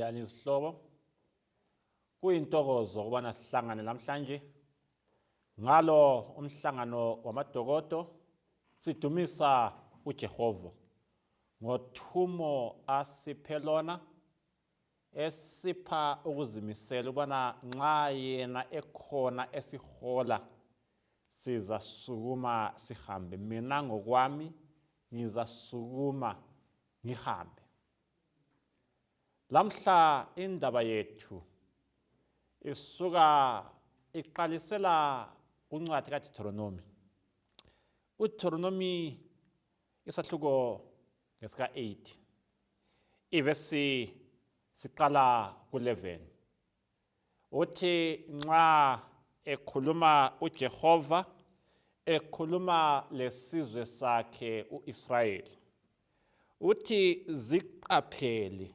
Njani izihlobo? Kuyintokozo ukubana sihlangane namhlanje ngalo umhlangano wamadokodo sidumisa uJehova ngothumo asiphe lona esipha ukuzimisela ubana nxa yena ekhona esihola sizasukuma sihambe. Mina ngokwami ngizasukuma ngihambe. Lamhla indaba yethu isuka iqalisela kuncwadi kaDeuteronomy. uDeuteronomy isahluko ngesika 8 ivesi siqala ku11 uthi nxa ekhuluma uJehova ekhuluma lesizwe sakhe uIsrayeli uthi ziqaphele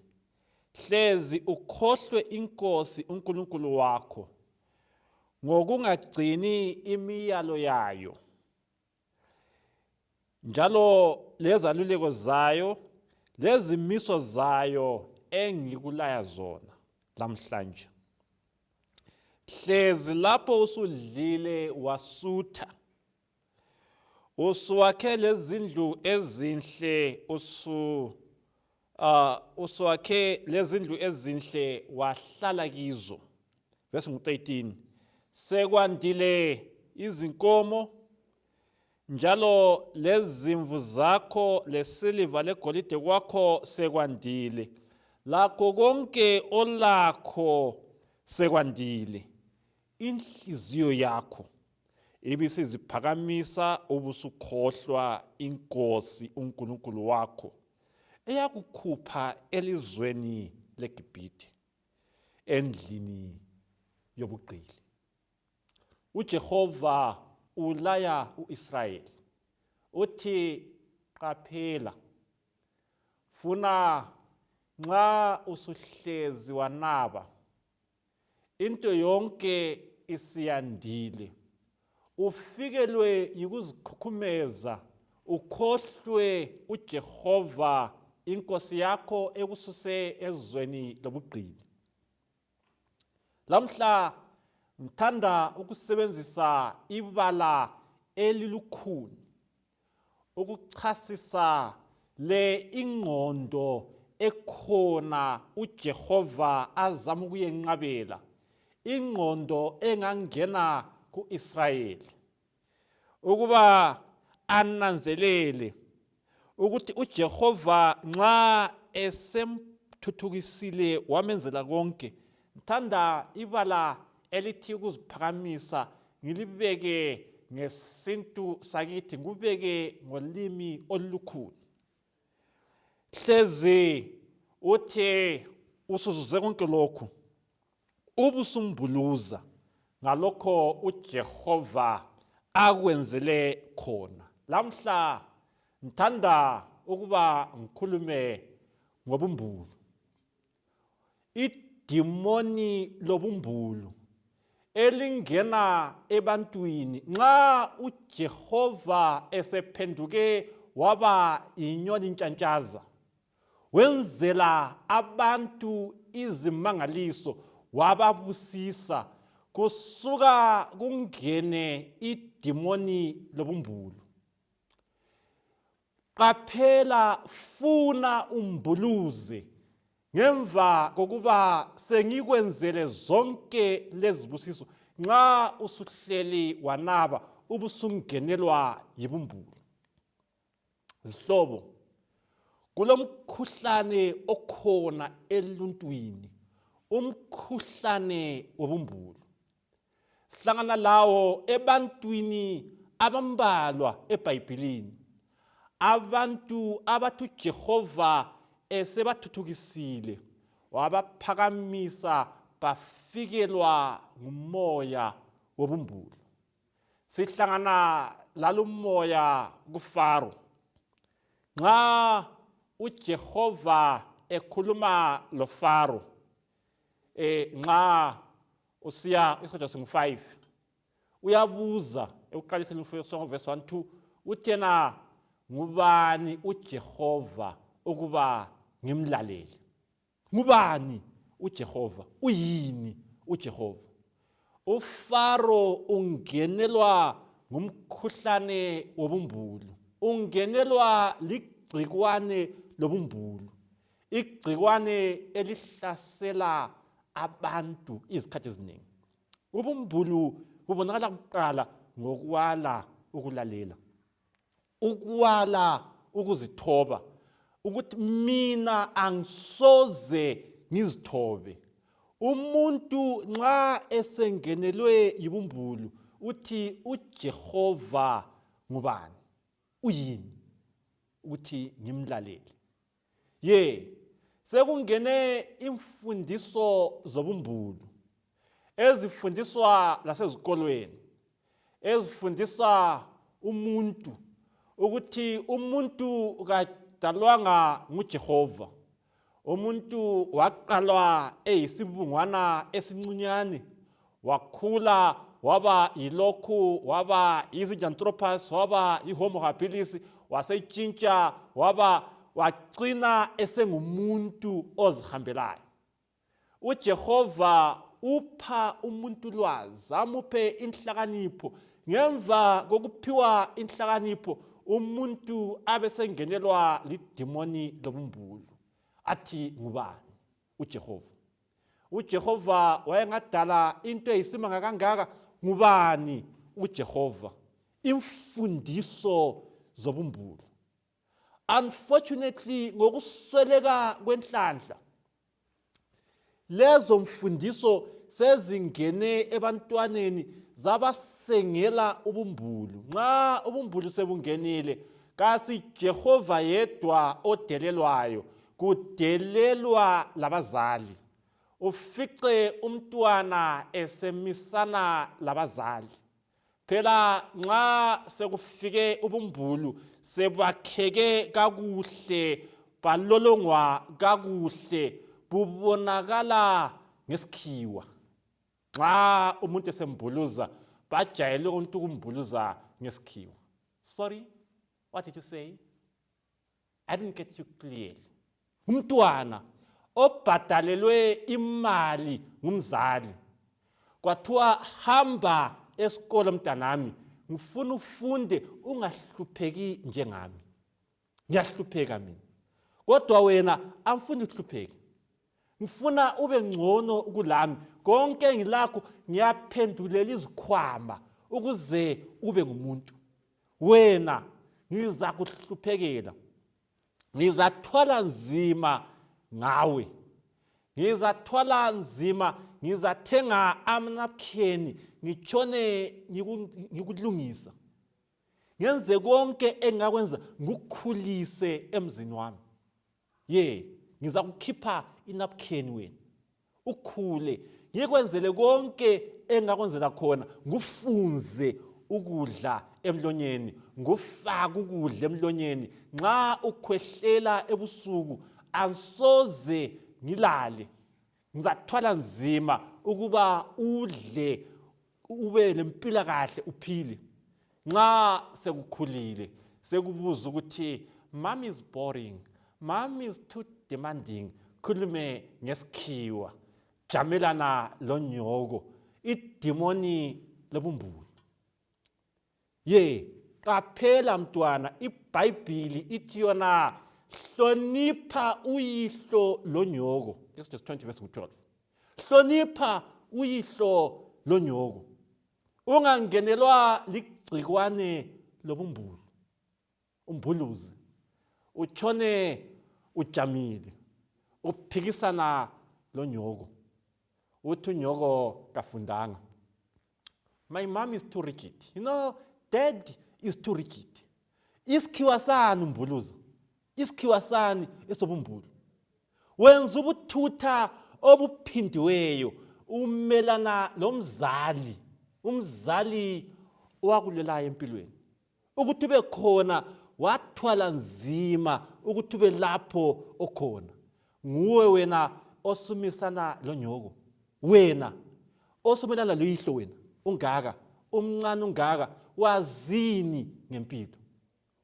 hlezi ukhohlwe inkosi uNkulunkulu wakho ngokungagcini imiyalo yayo njalo lezaluleko zayo lezimiso zayo engikulaya zona lamhlanje. Hlezi lapho usudlile wasutha usuwakhe lezindlu ezinhle usuwakhe lezindlu ezinhle wahlala kizo. Verse 13 sekwandile izinkomo njalo lezimvu zakho lesiliva legolide kwakho sekwandile lakho konke olakho sekwandile. Inhliziyo yakho ibisiziphakamisa ubusukhohlwa inkosi uNkulunkulu wakho eyakukhupha elizweni leGibhithe endlini yobugqili. uJehova ulaya uIsrayeli uthi qaphela funa nxa usuhlezi wanaba into yonke isiyandile ufikelwe yikuzikhukhumeza ukhohlwe uJehova inkosi yakho ekususe ezweni lobugqili. Lamhla ngithanda ukusebenzisa ibala elilukhuni ukuchasisa le ingqondo ekhona uJehova azama ukuyenqabela, ingqondo engangena kuIsrayeli ukuba ananzelele ukuthi uJehova nxa esemthuthukisile wamenzela konke. Ngithanda ibala elithi ukuziphakamisa ngilibeke ngesintu sakithi ngubeke ngolimi olukhulu. Hlezi uthe usuzuze konke lokhu ubusumbuluza ngalokho uJehova akwenzele khona. Lamhla ngithanda ukuba ngikhulume ngobumbulu. Idimoni lobumbulu elingena ebantwini nxa uJehova esephenduke waba inyoni ntshantshaza wenzela abantu izimangaliso wababusisa kusuka kungene idimoni lobumbulu. Qaphela funa umbuluze ngemva kokuba sengikwenzele zonke lezibusiso nxa usuhleli wanaba ubusungenelwa yibumbulu. Zihlobo, kulomkhuhlane okhona eluntwini, umkhuhlane wobumbulu. Sihlangana lawo ebantwini abambalwa eBhayibhelini, abantu abathi uJehova esebathuthukisile wabaphakamisa bafikelwa ngumoya wobumbulu. Sihlangana lalumoya kuFaro nxa uJehova ekhuluma loFaro nxa usiya isodwa singu5 uyabuza ekuqaliseni verse 1-2 uthena ngubani uJehova ukuba ngimlaleli? Ngubani uJehova uyini uJehova. uFaro ungenelwa ngumkhuhlane wobumbulu, ungenelwa ligcikwane lobumbulu, igcikwane elihlasela abantu izikhathi eziningi. Ubumbulu bubonakala kuqala ngokwala ukulalela, ukwala ukuzithoba, ukuthi mina angisoze ngizithobe. Umuntu nxa esengenelwe yibumbulu uthi uJehova ngubani, uyini, ukuthi ngimlalele. Sekungene imfundiso zobumbulu ezifundiswa lasezikolweni, ezifundisa umuntu ukuthi umuntu kadalwanga nguJehova. Umuntu waqalwa eyisibungwana esincinyane, wakhula waba yilokhu, waba yizinjanthropus, waba yihomo habilis, wasetshintsha wagcina esengumuntu ozihambelayo. uJehova upha umuntu ulwazi, amuphe inhlakanipho. Ngemva kokuphiwa inhlakanipho, umuntu abesengenelwa lidimoni lobumbulu. Athi ngubani uJehova? uJehova wayengadala into eyisimanga kangaka. Ngubani uJehova? Imfundiso zobumbulu. Unfortunately, ngokusweleka kwenhlanhla, lezo mfundiso sezingene ebantwaneni zabasengela ubumbulu. Nxa ubumbulu sebungenile, kasi Jehova yedwa odelelwayo, kudelelwa labazali. Ufice umntwana esemisana labazali. Phela nxa sekufike ubumbulu, sebakheke kakuhle, balolongwa kakuhle, bubonakala ngesikhiwa. Nxa umuntu esembuluza, bajayele umuntu ukumbuluza ngesikhiwa. Sorry, what did you say? I didn't get you clearly. Umntwana obhadalelwe imali ngumzali, kwathiwa hamba esikolo mntanami, ngifuna ufunde, ungahlupheki njengami. Ngiyahlupheka mina, kodwa wena angifuni uhlupheke. Ngifuna ube ngcono kulami. Konke ngilakho ngiyaphendulela izikhwama ukuze ube ngumuntu. Wena ngiza kuhluphekela, ngizathwala nzima ngawe, ngizathwala nzima, ngizathenga amanapkheni, ngitshone ngikulungisa, ngenze konke engakwenza ngikukhulise emzini wami. Ngiza kukhipha inapkheni wena ukhule, ngikwenzele konke engakwenzela khona, ngufunze ukudla emlonyeni, ngufaka ukudla emlonyeni. Nxa ukhwehlela ebusuku, angisoze ngilale, ngizathwala nzima ukuba udle, ube lempilakahle, uphile. Nxa sekukhulile, sekubuza ukuthi mommy is boring, mommy is too demanding, khulume ngesikhiwa, jamelana lonyoko, idimoni lobumbulu. Qaphela mntwana, iBhayibhili ithi yona hlonipha uyihlo lonyoko. Exodus 20 verse 12. Hlonipha uyihlo lonyoko. Ungangenelwa ligcikwane lobumbulu, umbuluzi, utshone ujamile, uphikisana lonyoko, uthi unyoko kafundanga. My mom is too rigid. You know, dad is too rigid. Isikhiwa sani umbuluza? Isikhiwa sani esobumbulu? Wenza ubuthutha obuphindiweyo, umelana lomzali, umzali owakulelayo empilweni, ukuthi ube khona, wathwala nzima ukuthi ube lapho okhona. Nguwe wena osumisana lonyoko, wena osumelana loyihlo, wena ungaka, umncane ungaka, wazini ngempilo,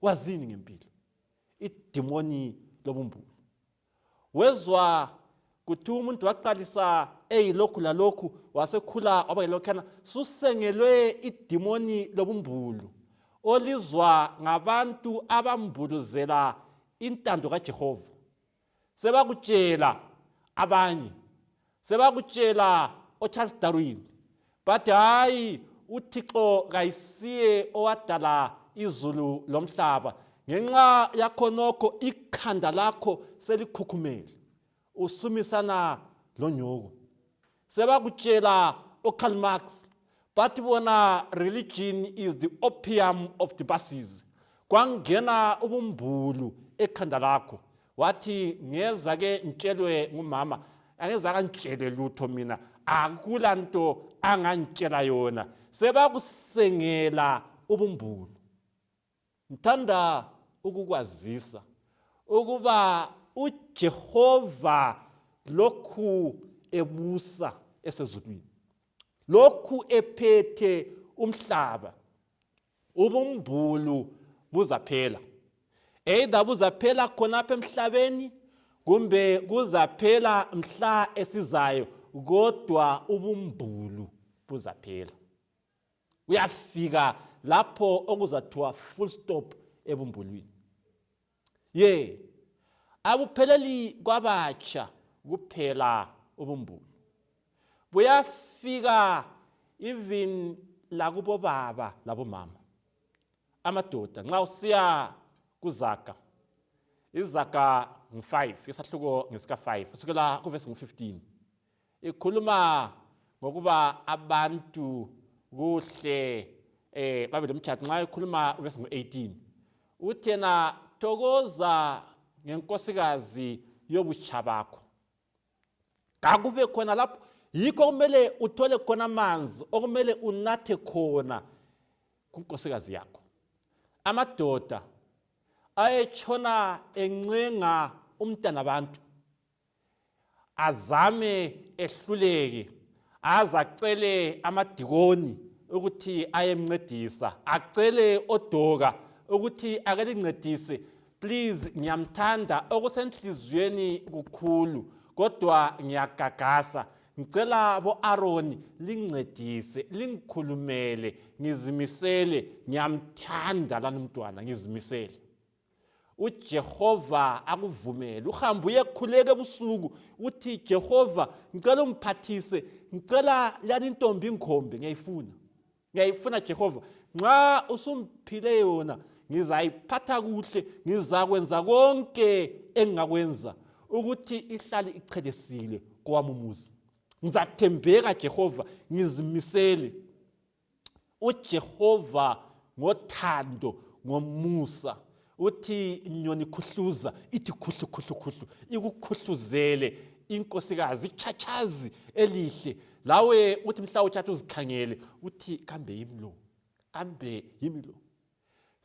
wazini ngempilo. Idimoni lobumbulu. Wezwa kuthi umuntu waqalisa eyilokhu lalokhu wasekhula waba yilokhana susengelwe idimoni lobumbulu olizwa ngabantu abambuluzela intando kaJehova. Sebakutshela abanye, sebakutshela oCharles Darwin, but hayi uThixo kayisiye owadala izulu lomhlaba. Ngenxa yakho nokho ikhanda lakho selikhukhumele, usumisana lonyoko. Sebakutshela oKarl Marx, but bona religion is the opium of the masses. Kwangena ubumbulu ekhanda lakho, wathi ngeza ke ngitshelwe ngumama, angeza kantshele lutho mina, akula nto angantshela yona. Sebakusengela ubumbulu. Ngithanda ukukwazisa ukuba uJehova lokhu ebusa esezulwini, lokhu ephethe umhlaba, ubumbulu buzaphela. Either buzaphela khonapha emhlabeni kumbe kuzaphela mhla esizayo, kodwa ubumbulu buzaphela. Uyafika lapho okuzathiwa full stop ebumbulwini. Abupheleli kwabatsha kuphela ubumbulu. Buyafika even lakubo baba labo mama. Amadoda nxa usiya kuZaga, iZaga 5, isahluko ngesika 5 kusukela kuvesi 15, ikhuluma ngokuba abantu kuhle babe lomtshado. Nxa ikhuluma uvesi 18 uthena thokoza ngenkosikazi yobutsha bakho. Kakube khona lapho yikho kumele uthole khona amanzi okumele unathe khona kunkosikazi yakho. Amadoda ayetshona encenga umntana abantu, azame ehluleke, azacele amadikoni ukuthi ayemncedisa, acele odoka ukuthi akelincedise, please ngiyamthanda okusenhliziyweni kukhulu kodwa ngiyagagasa, ngicela bo-Aroni lincedise, lingikhulumele, ngizimisele, ngiyamthanda lana umntwana, ngizimisele. uJehova akuvumele uhambe uyekhuleka ebusuku uthi Jehova ngicela ungiphathise, ngicela lana intombi ingikhombe, ngiyayifuna Jehova, nxa usumphile yona ngizayiphatha kuhle, ngizakwenza konke engingakwenza ukuthi ihlale ichelesile kwami umuzi. Ngizathembeka Jehova, ngizimisele. uJehova ngothando, ngomusa, uthi inyoni ikhuhluza ithi khuhlu khuhlu khuhlu, ikukhuhluzele inkosikazi, ichachazi elihle. Lawe uthi mhla utshatha uzikhangele uthi kambe yimlo, kambe yimilo.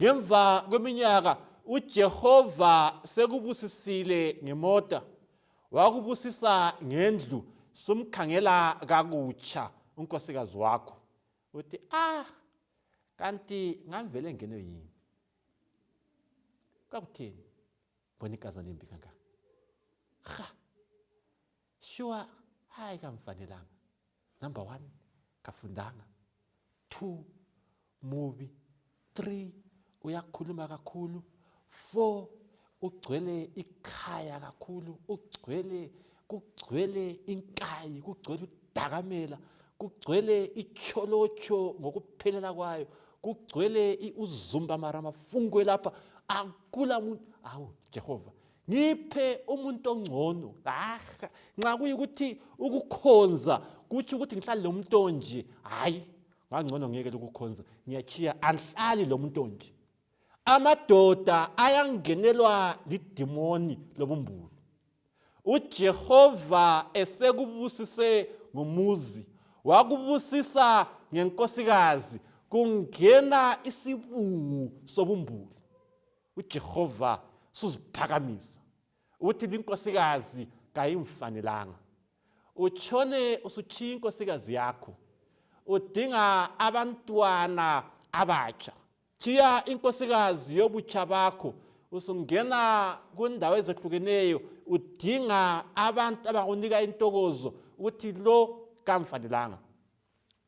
Ngemva kweminyaka uJehova sekubusisile ngemota, wakubusisa ngendlu, sumkhangela kakutsha unkosikazi wakho uthi kanti ngamvele ngenwe yini. Kakutheni bona inkazana embi kangaka? Sure hayi kamfanelanga. Number 1 kafundanga, 2 mubi, 3 uyakhuluma kakhulu, 4 ugcwele ikhaya kakhulu, kugcwele inkayi, kugcwele udakamela, kugcwele icholocho ngokuphelela kwayo, kugcwele uzumba mara amafungwe lapha. Akula muntu, Jehova ngiphe umuntu ongcono. Nxa kuyikuthi ukukhonza kuthi ukuthi ngihlale lo muntu onje, hayi ngangcono ngeke ukukhonza, ngiyachiya anhlali lo muntu onje. Amadoda ayangenelwa lidimoni lobumbulu. uJehova esekubusise ngomuzi, wakubusisa ngenkosikazi, kungena isibungu sobumbulu. uJehova suziphakamisa uthi linkosikazi kayimfanelanga. Utshone usuchiya inkosikazi yakho, udinga abantwana abatsha. Chiya inkosikazi yobutsha bakho usungena kundawo ezehlukeneyo udinga abantu abangunika intokozo ukuthi lo kamfanelanga,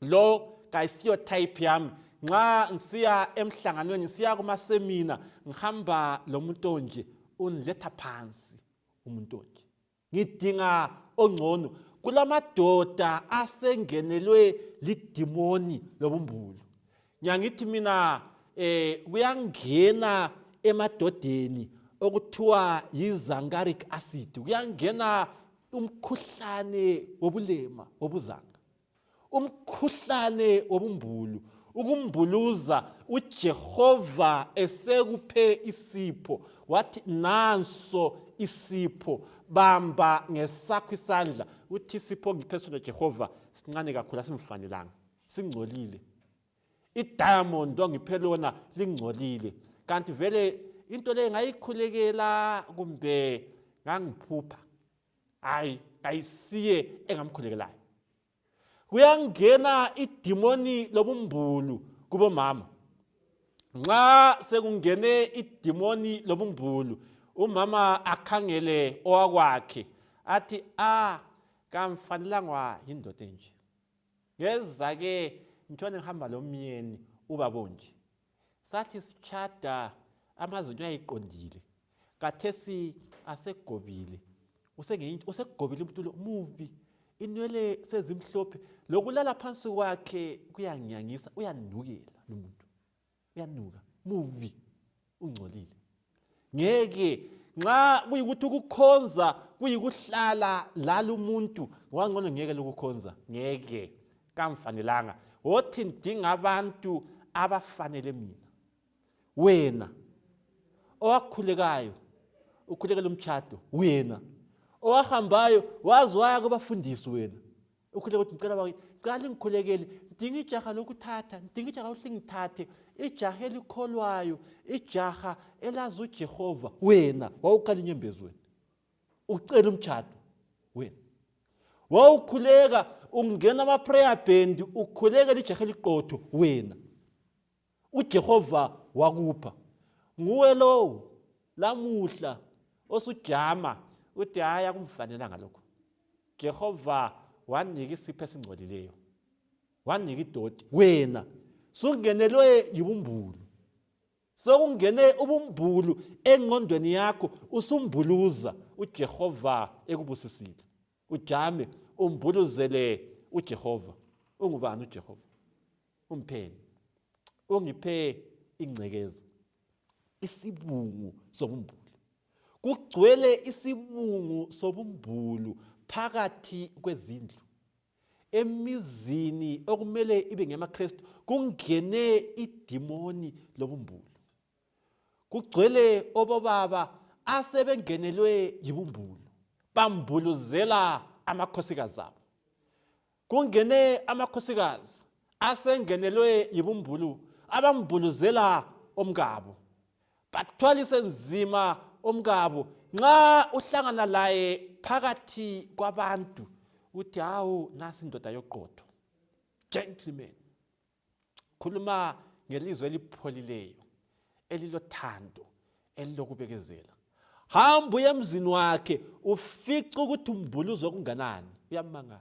lo kayisiyo type yami. Nxa ngisiya emhlanganweni, ngisiya kumasemina, ngihamba lo muntu onje, uniletha phansi umuntu onje. Ngidinga ongcono. Kulamadoda asengenelwe lidimoni lobumbulu. Ngiyangithi mina kuyangena emadodeni okuthiwa yizangaric acid, kuyangena umkhuhlane wobulema wobuzanga, umkhuhlane wobumbulu, ukumbuluza. uJehova esekuphe isipho, wathi nanso isipho, bamba ngesakho isandla. Uthi isipho ngiphe sona Jehova sincane kakhulu, asimfanelanga, singcolile. Idiamond ongiphe lona lingcolile, kanti vele into le ngayikhulekela kumbe ngangiphupha, hayi kayisiye engamkhulekelayo. Kuyangena idimoni lobumbulu kubomama. Nxa sekungene idimoni lobumbulu, umama akhangele owakwakhe athi kamfanelanga yindoda enje. Ngeza ke ngithone ngihamba lomyeni ubaba nje, sathi sichada amazinyo ayiqondile, kathesi asegobile, usegobile umuntu lo mubi, inwele sezimhlophe, lokulala phansi kwakhe kuyangiyangisa, uyanukela lo muntu, uyanuka, mubi, ungcolile. Ngeke nxa kuyikuthi ukukhonza kuyikuhlala lalo umuntu, wangcono ngeke lokukhonza, ngeke kamfanelanga. Wothi ndinga abantu abafanele mina. Wena owakhulekayo, ukhulekela umtshado, wena owahambayo wazi waya kubafundisi, wena ukhuleka ukuthi ngicela ngikhulekele, ndinga ijaha lokuthatha, ndinga ijaha ukuthi ngithathe, ijaha elikholwayo, ijaha elazi uJehova. Wena wawuqala inyembezi, wena ucela umtshado, wena wawukhuleka ungena ama-prayer band, ukhulekela ijaha eliqotho, wena uJehova wakupha. Nguwe lowo lamuhla osujama uthi hayi akumfanelanga lokho. Jehova wanika isipho esingcolileyo, wanika idoti. Wena sungenelwe yibumbulu, sokungene ubumbulu engqondweni yakho, usumbuluza. uJehova ekubusisile, ujame umbuluzele uJehova. Ungubani uJehova? Umpheni. Ungiphe ingcekeza, isibungu sobumbulu. Kugcwele isibungu sobumbulu phakathi kwezindlu. Emizini okumele ibe ngemaKristu kungene idimoni lobumbulu. Kugcwele obobaba asebengenelwe yibumbulu, bambuluzela amakhosikazi abo. Kungene amakhosikazi asengenelwe yibumbulu, abambuluzela omkabo, bathwalise nzima omkabo. Nxa uhlangana laye phakathi kwabantu uthi hawu nasi indoda yoqotho, gentleman, khuluma ngelizwi elipholileyo, elilothando, elilokubekezela. Hamba uye emzini wakhe ufice ukuthi umbuluzo kunganani, uyamangala.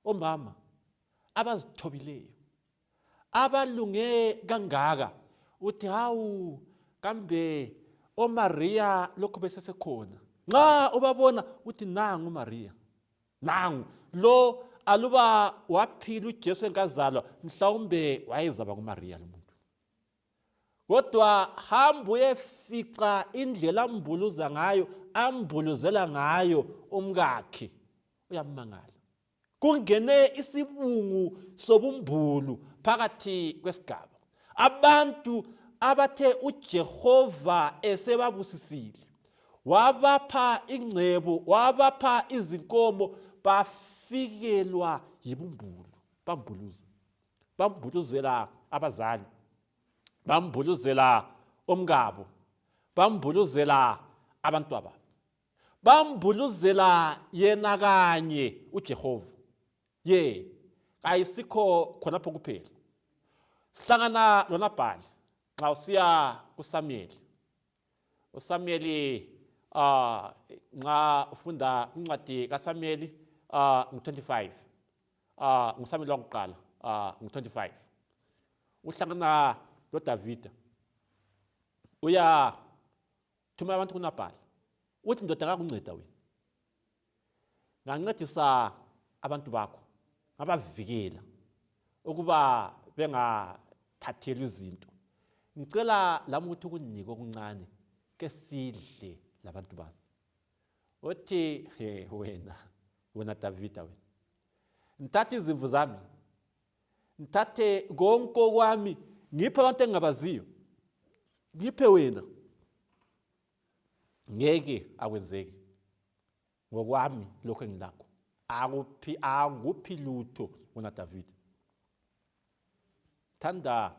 Omama abazithobileyo, abalunge kangaka, uthi hawu kambe oMaria lokho besesekhona. Nxa ubabona uthi nangu uMaria, nangu lo aluba waphila uJesu enkazalwa, mhlawumbe wayezaba kuMaria lo muntu. Kodwa hamba uyefica indlela ambuluza ngayo, ambuluzela ngayo umkakhe, uyamangala. Kungene isibungu sobumbulu phakathi kwesigaba. Abantu abathe uJehova esebabusisile, wabapha ingcebo, wabapha izinkomo, bafikelwa yibumbulu, bambuluza. Bambuluzela abazali, bambuluzela omkabo, bambuluzela abantwababo, bambuluzela yena kanye uJehova. Kayisikho khonapho kuphela. Sihlangana loNabhali nxa usiya kuSamuel. uSamuel nxa ufunda incwadi kaSamuel ngu-25 nguSamuel wakuqala ngu-25 uhlangana loDavida uyathuma abantu kuNabhali uthi ndoda ngakunceda wena ngancedisa abantu bakho ngabavikela ukuba bengathatheli izinto ngicela lami ukuthi ukunike okuncane ke sidle labantu bami uthi wena Davida wena ngithathe izimvu zami ngithathe konke kwami ngiphe abantu engingabaziyo ngiphe wena ngeke akwenzeki ngokwami lokho engilakho anguphi lutho wena Davida thanda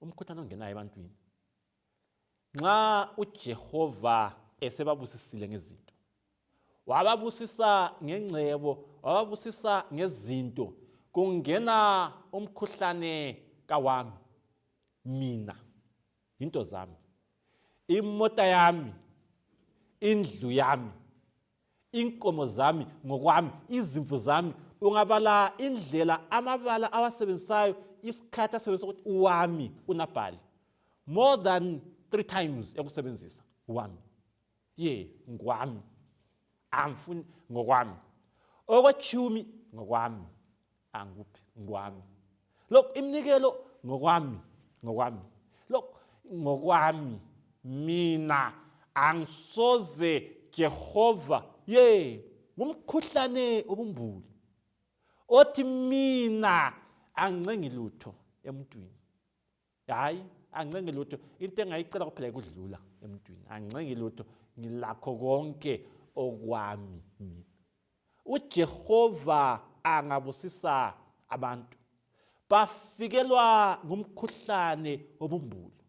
umkhuhlane ongenayo ebantwini nxa uJehova esebabusisile ngezinto wababusisa ngengcebo wababusisa ngezinto kungena umkhuhlane kawami mina into zami imota yami indlu yami inkomo zami ngokwami izimvu zami ungabala indlela amabala awasebenzisayo isikhathi asebenzisa ukuthi uwami uNabhali more than 3 times ekusebenzisa wami ngwami angifuni ngokwami okwechumi ngokwami anguphi ngwami lokho iminikelo ngokwami lokho ngokwami mina angisoze Jehova ngumkhuhlane obumbuli othi mina ancengi lutho emntwini hayi ancengi lutho into engayicela kuphela ukudlula emntwini ancengi lutho ngilakho konke okwami mina uJehova angabusisa abantu bafikelwa ngumkhuhlane obumbuli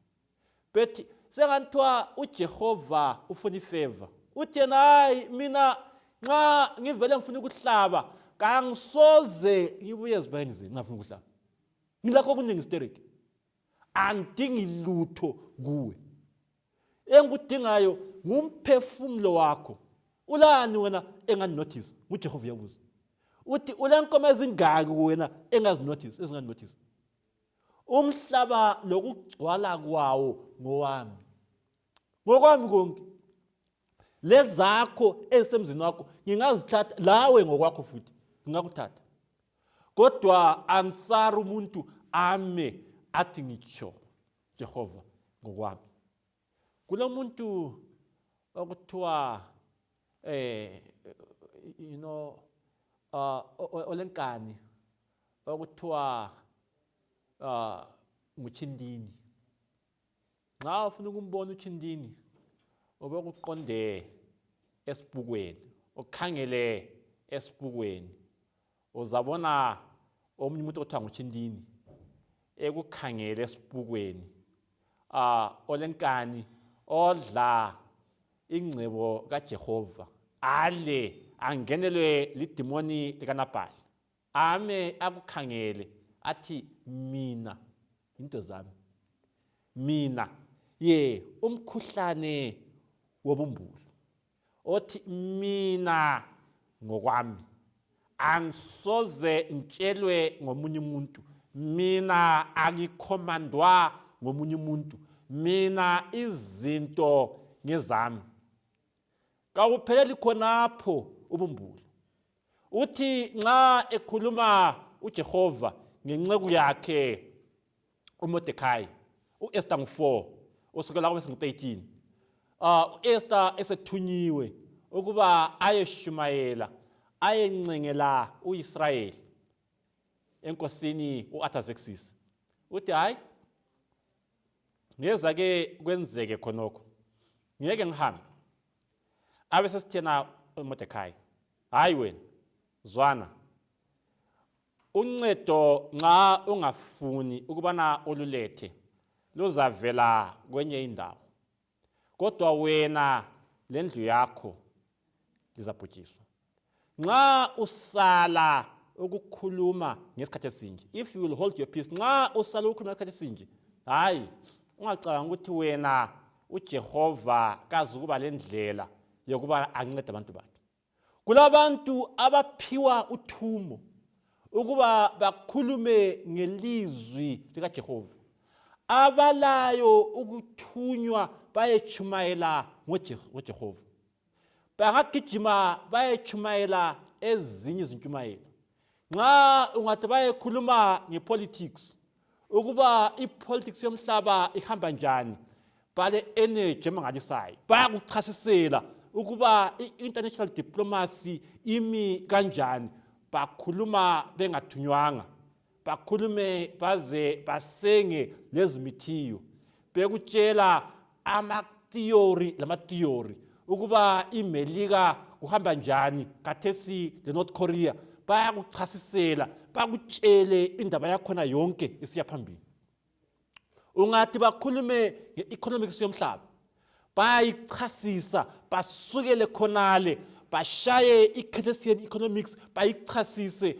bethi sengathiwa uJehova ufuna ifavor uthi yena hayi mina nxa ngivele ngifuna ukuhlaba kangisoze ngibuye ezibayeni zenu ngafuna ukuhlaba ngilakho okuningi stereki andingi lutho kuwe engudingayo ngumphefumulo wakho ulani wena enganotice uJehova uyabuza uthi ulenkomo ezingaki wena engazinotice ezinganotice umhlaba lokugcwala kwawo ngokwami konke lezakho ezisemzini wakho ngingazithatha lawe ngokwakho futhi ngingakuthatha kodwa ansara umuntu ame athi ngitsho Jehova ngokwami kulomuntu okuthiwa olenkani okuthiwa nguChindini nxa ufuna ukumbona uChindini obekuqonde esibukweni ukhangele esibukweni uzabona omunye umuntu okuthiwa nguChindini ekukhangele esibukweni olenkani odla ingcebo kaJehova angenelwe lidimoni likaNabhali ame akukhangele athi mina into zami mina umkhuhlane wobumbuli othi mina ngokwami angisoze ngitshelwe ngomunye umuntu mina angikhomandwa ngomunye umuntu mina izinto ngezami kawupheleli khonapho ubumbuli uthi nxa ekhuluma uJehova ngenceku yakhe uMordekhai uEsther 4 usukela ku 13 uEsther esethunyiwe ukuba ayeshumayela ayencengela uIsrayeli enkosini uArtaxerxes uthi hayi ngeza ke kwenzeke khonokho ngeke ngihambe abe sesithena uMordekhai hayi wena zwana uncedo nxa ungafuni ukubana olulethe luzavela kwenye indawo kodwa wena lendlu yakho lizabhujiswa nxa usala ukukhuluma ngesikhathi esinje if you will hold your peace nxa usala ukukhuluma ngesikhathi esinje hayi ungacabanga ukuthi wena uJehova kazukuba lendlela yokuba ancede abantu bakhe. Kulabantu abaphiwa uthumo ukuba bakhulume ngelizwi likaJehova, abalayo ukuthunywa bayechumayela ngoJehova. Bangagijima bayechumayela ezinye izintshumayelo. Nxa ungathi bayekhuluma ngepolitics, ukuba ipolitics yomhlaba ihamba njani, bale energy emangalisayo, bayakuchasisela ukuba i-international diplomacy imi kanjani. Bakhuluma bengathunywanga, bakhulume baze basenge lezimithiyo, bekutshela ama-theory lama-theory ukuba iMelika kuhamba njani kathesi le-North Korea. Bayakuchasisela, bakutshele indaba yakhona yonke isiya phambili. Ungathi bakhulume nge-economics yomhlaba, bayichasisa, basukele khonale, bashaye i-Keynesian economics, bayichasise,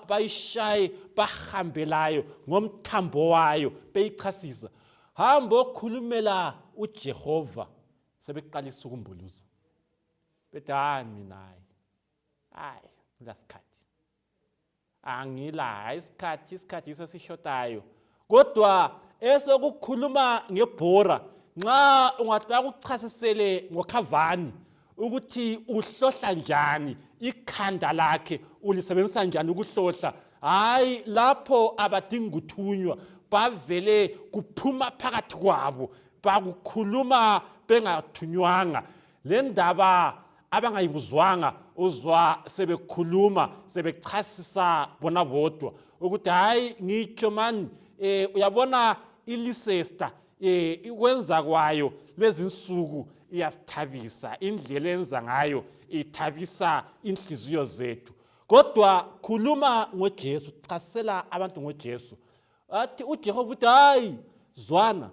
bayishaye, bahambelayo ngomthambo wayo, beyichasisa. Hambo khulumela uJehova, sebeqalisa ukumbuluza. Bethi minayi, ngasikhathi. Angila isikhathi sesishotayo. Kodwa esokukhuluma ngebhora, nxa ungathi bakuchasisele ngokhavani ukuthi uhlohla njani, ikhanda lakhe ulisebenzisa njani ukuhlohla, hayi lapho abadingi ukuthunywa, bavele kuphuma phakathi kwabo, bakukhuluma bengathunywanga. Le ndaba abangayibuzwanga uzwa sebekhuluma, sebechasisa bona bodwa ukuthi hayi ngitsho mani, uyabona iLeicester ikwenza kwayo lezi nsuku iyasithabisa, indlela enza ngayo ithabisa inhliziyo zethu. Kodwa khuluma ngoJesu, chasisela abantu ngoJesu. Athi uJehova uthi hayi zwana,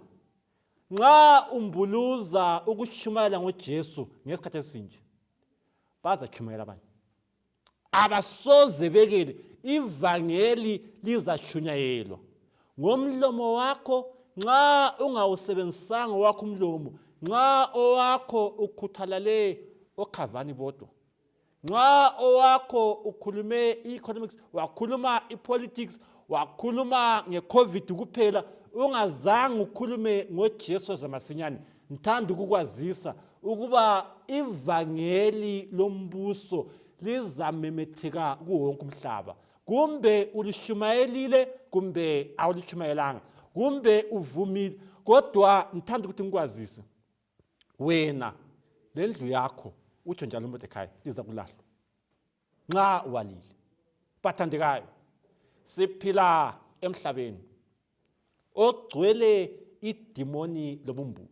nxa umbuluza ukuchumayela ngoJesu ngesikhathi esinje, bazachumayela abantu. Abasoze bekele, ivangeli lizachunyayelwa. Ngomlomo wakho, nxa ungawusebenzisanga wakho umlomo, nxa owakho ukhuthalale okhavani bodwa, nxa owakho ukhulume i-economics, wakhuluma i-politics, wakhuluma nge-COVID kuphela, ungazange ukhulume ngoJesu zamasinyane, ngithanda ukukwazisa ukuba ivangeli lombuso lizamemetheka kuwonke umhlaba. Kumbe ulishumayelile, kumbe awulishumayelanga, kumbe uvumile. Kodwa ngithanda ukuthi ngikwazise, wena lendlu yakho, utsho njalo uModekhayi, liza kulahlwa nxa walile. Bathandekayo, siphila emhlabeni ogcwele idimoni lobumbulo.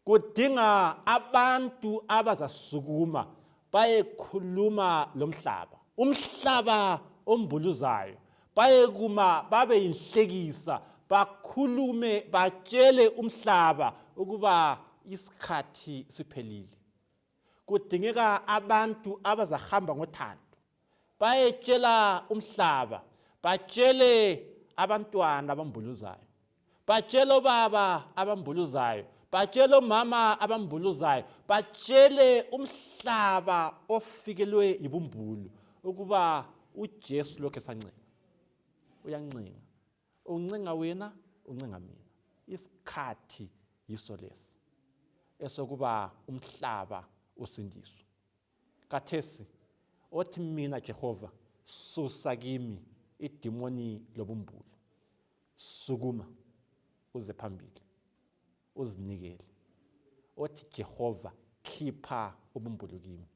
Kudinga abantu abazasukuma bayekhuluma lomhlaba, umhlaba ombuluzayo, bayekuma babe yinhlekisa, bakhulume batshele umhlaba ukuba isikhathi siphelile. Kudingeka abantu abazahamba ngothando, bayetshela umhlaba, batshele abantwana abambuluzayo, batshele obaba abambuluzayo, batshele omama abambuluzayo, batshele umhlaba ofikelwe yibumbulu ukuba uJesu lokho esancenga, uyancenga. Uncenga wena, uncenga mina. Isikhathi yiso lesi esokuba umhlaba usindiswe. Kathesi othi mina Jehova, susa kimi idimoni lobumbulu, sukuma uze phambili, uzinikele. Othi Jehova, khipha ubumbulu kimi.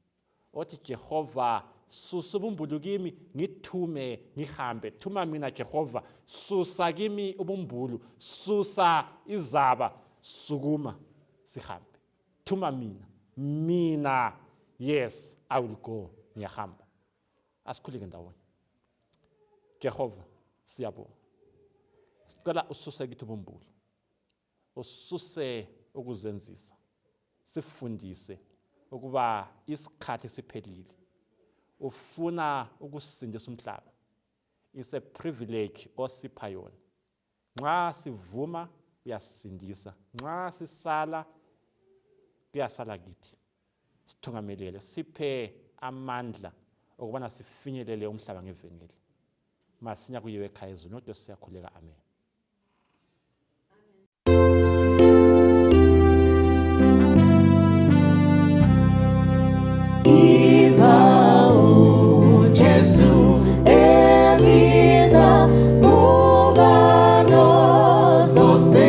Othi Jehova, susa ubumbulu kimi, ngithume ngihambe. Thuma mina Jehova, susa kimi ubumbulu, susa izaba, sukuma sihambe. Thuma mina, yes, I will go, ngiyahamba. Asikhuleke ndawonye. Jehova, siyabonga. Sicela ususe kithi ubumbulu, ususe ukuzenzisa, sifundise ukuba isikhathi siphelile. Ufuna ukusindisa umhlaba. It's a privilege osipha yona. Nxa sivuma uyasindisa. Nxa sisala kuyasala kithi. Sithungamelele, siphe amandla okubana sifinyelele umhlaba ngevangeli. Masinya kuyiwe ekhaya ezweni, kodwa siyakhuleka. Amen. Jesu ebiza mubano zose